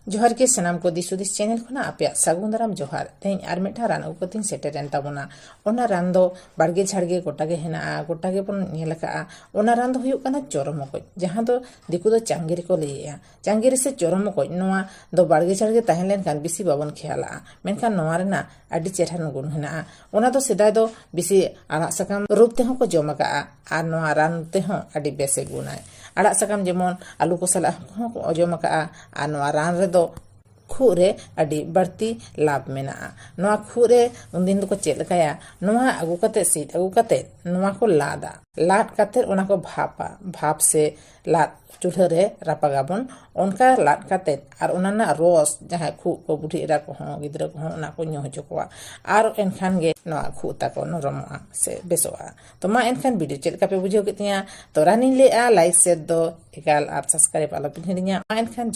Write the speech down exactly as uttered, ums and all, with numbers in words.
ᱡᱚᱦᱟᱨ ᱜᱮ ᱥᱟᱱᱟᱢ ᱠᱚ ᱫᱤᱥ ᱦᱩᱫᱤᱥ ᱪᱮᱱᱮᱞ ᱠᱷᱚᱱᱟᱜ ᱟᱯᱮᱭᱟᱜ ᱥᱟᱹᱜᱩᱱ ᱫᱟᱨᱟᱢ ᱡᱚᱦᱟᱨ᱾ ᱛᱮᱦᱮᱧ ᱟᱨ ᱢᱤᱫᱴᱟᱝ ᱨᱟᱱ ᱟᱹᱜᱩ ᱠᱟᱛᱮᱧ ᱥᱮᱴᱮᱨᱮᱱ ᱛᱟᱵᱚᱱᱟ᱾ ᱚᱱᱟ ᱨᱟᱱ ᱫᱚ ᱵᱟᱲᱜᱮ ᱡᱷᱟᱲᱜᱮ ᱜᱚᱴᱟ ᱜᱮ ᱦᱮᱱᱟᱜᱼᱟ, ᱜᱚᱴᱟ ᱜᱮᱵᱚᱱ ᱧᱮᱞ ᱟᱠᱟᱫᱼᱟ᱾ ᱚᱱᱟ ᱨᱟᱱ ᱫᱚ ᱦᱩᱭᱩᱜ ᱠᱟᱱᱟ ᱪᱚᱨᱚᱢ ᱢᱚᱠᱚᱡ, ᱡᱟᱦᱟᱸ ᱫᱚ ᱫᱤᱠᱩ ᱫᱚ ᱪᱟᱝᱜᱤᱨᱤ ᱠᱚ ᱞᱟᱹᱭᱮᱜᱼᱟ᱾ ᱪᱟᱝᱜᱤᱨᱤ ᱥᱮ ᱪᱚᱨᱚᱢ ᱢᱚᱠᱚᱡ, ᱱᱚᱣᱟ ᱫᱚ ᱵᱟᱲᱜᱮ ᱡᱷᱟᱲᱜᱮ ᱛᱟᱦᱮᱸ ᱞᱮᱱᱠᱷᱟᱱ ᱵᱮᱥᱤ ᱵᱟᱵᱚᱱ ᱠᱷᱮᱭᱟᱞᱟᱜᱼᱟ, ᱢᱮᱱᱠᱷᱟᱱ ᱱᱚᱣᱟ ᱨᱮᱱᱟᱜ ᱟᱹᱰᱤ ᱪᱮᱦᱨᱟᱱ ᱜᱩᱱ ᱦᱮᱱᱟᱜᱼᱟ᱾ ᱚᱱᱟ ᱫᱚ ᱥᱮᱫᱟᱭ ᱫᱚ ᱵᱮᱥᱤ ᱟᱲᱟᱜ ᱥᱟᱠᱟᱢ ᱨᱩᱯ ᱛᱮᱦᱚᱸ ᱠᱚ ᱡᱚᱢ ᱟᱠᱟᱫᱼᱟ, ᱟᱨ ᱱᱚᱣᱟ ᱨᱟᱱ ᱛᱮᱦᱚᱸ ᱟᱹᱰᱤ ᱵᱮᱥᱮ ᱜᱩᱱᱟᱭ᱾ ᱟᱲᱟᱜ ᱥᱟᱠᱟᱢ ᱡᱮᱢᱚᱱ ᱟᱹᱞᱩ ᱠᱚ ᱥᱟᱞᱟᱜ ᱦᱚᱸ ᱠᱚ ᱡᱚᱢ ᱟᱠᱟᱫᱼᱟ, ᱟᱨ ᱱᱚᱣᱟ ᱨᱟᱱ ᱨᱮᱫᱚ ᱠᱷᱩᱜ ᱨᱮ ᱟᱹᱰᱤ ᱵᱟᱹᱲᱛᱤ ᱞᱟᱵᱷ ᱢᱮᱱᱟᱜᱼᱟ᱾ ᱱᱚᱣᱟ ᱠᱷᱩᱜ ᱨᱮ ᱩᱱᱫᱤᱱ ᱫᱚᱠᱚ ᱪᱮᱫ ᱞᱮᱠᱟᱭᱟ, ᱱᱚᱣᱟ ᱟᱹᱜᱩ ᱠᱟᱛᱮ, ᱥᱤᱫ ᱟᱹᱜᱩ ᱠᱟᱛᱮ ᱱᱚᱣᱟ ᱠᱚ ᱞᱟᱫᱟ᱾ ᱞᱟᱫ ᱠᱟᱛᱮ ᱚᱱᱟ ᱠᱚ ᱵᱷᱟᱯᱟ, ᱵᱷᱟᱯ ᱥᱮ ᱞᱟᱫ ᱪᱩᱞᱦᱟᱹ ᱨᱮ ᱨᱟᱯᱟᱜᱟᱵᱚᱱ᱾ ᱚᱱᱠᱟ ᱞᱟᱫ ᱠᱟᱛᱮ ᱟᱨ ᱚᱱᱟ ᱨᱮᱱᱟᱜ ᱨᱚᱥ ᱡᱟᱦᱟᱸᱭ ᱠᱷᱩᱜ ᱠᱚ, ᱵᱩᱰᱷᱤ ᱮᱨᱟ ᱠᱚᱦᱚᱸ, ᱜᱤᱫᱽᱨᱟᱹ ᱠᱚᱦᱚᱸ ᱚᱱᱟ ᱠᱚ ᱧᱩ ᱦᱚᱪᱚ ᱠᱚᱣᱟ᱾ ᱟᱨ ᱮᱱᱠᱷᱟᱱ ᱜᱮ ᱱᱚᱣᱟ ᱠᱷᱩᱜ ᱛᱟᱠᱚ ᱱᱚᱨᱚᱢᱚᱜᱼᱟ ᱥᱮ ᱵᱮᱥᱚᱜᱼᱟ᱾ ᱛᱚ ᱢᱟ ᱮᱱᱠᱷᱟᱱ ᱵᱷᱤᱰᱤᱭᱳ ᱪᱮᱫ ᱞᱮᱠᱟ ᱯᱮ ᱵᱩᱡᱷᱟᱹᱣ ᱠᱮᱫ ᱛᱤᱧᱟ? ᱛᱚ ᱨᱟᱱᱤᱧ ᱞᱟᱹᱭᱮᱫᱼᱟ, ᱞᱟᱭᱤᱠ, ᱥᱮᱭᱟᱨ ᱫᱚ ᱮᱠᱟᱞ ᱟᱨ ᱥᱟᱵᱥᱠᱨᱟᱭᱤᱵ ᱟᱞᱚ ᱯᱮ ᱦᱤᱲᱤᱧᱟ᱾ ᱢᱟ ᱮᱱᱠᱷᱟᱱ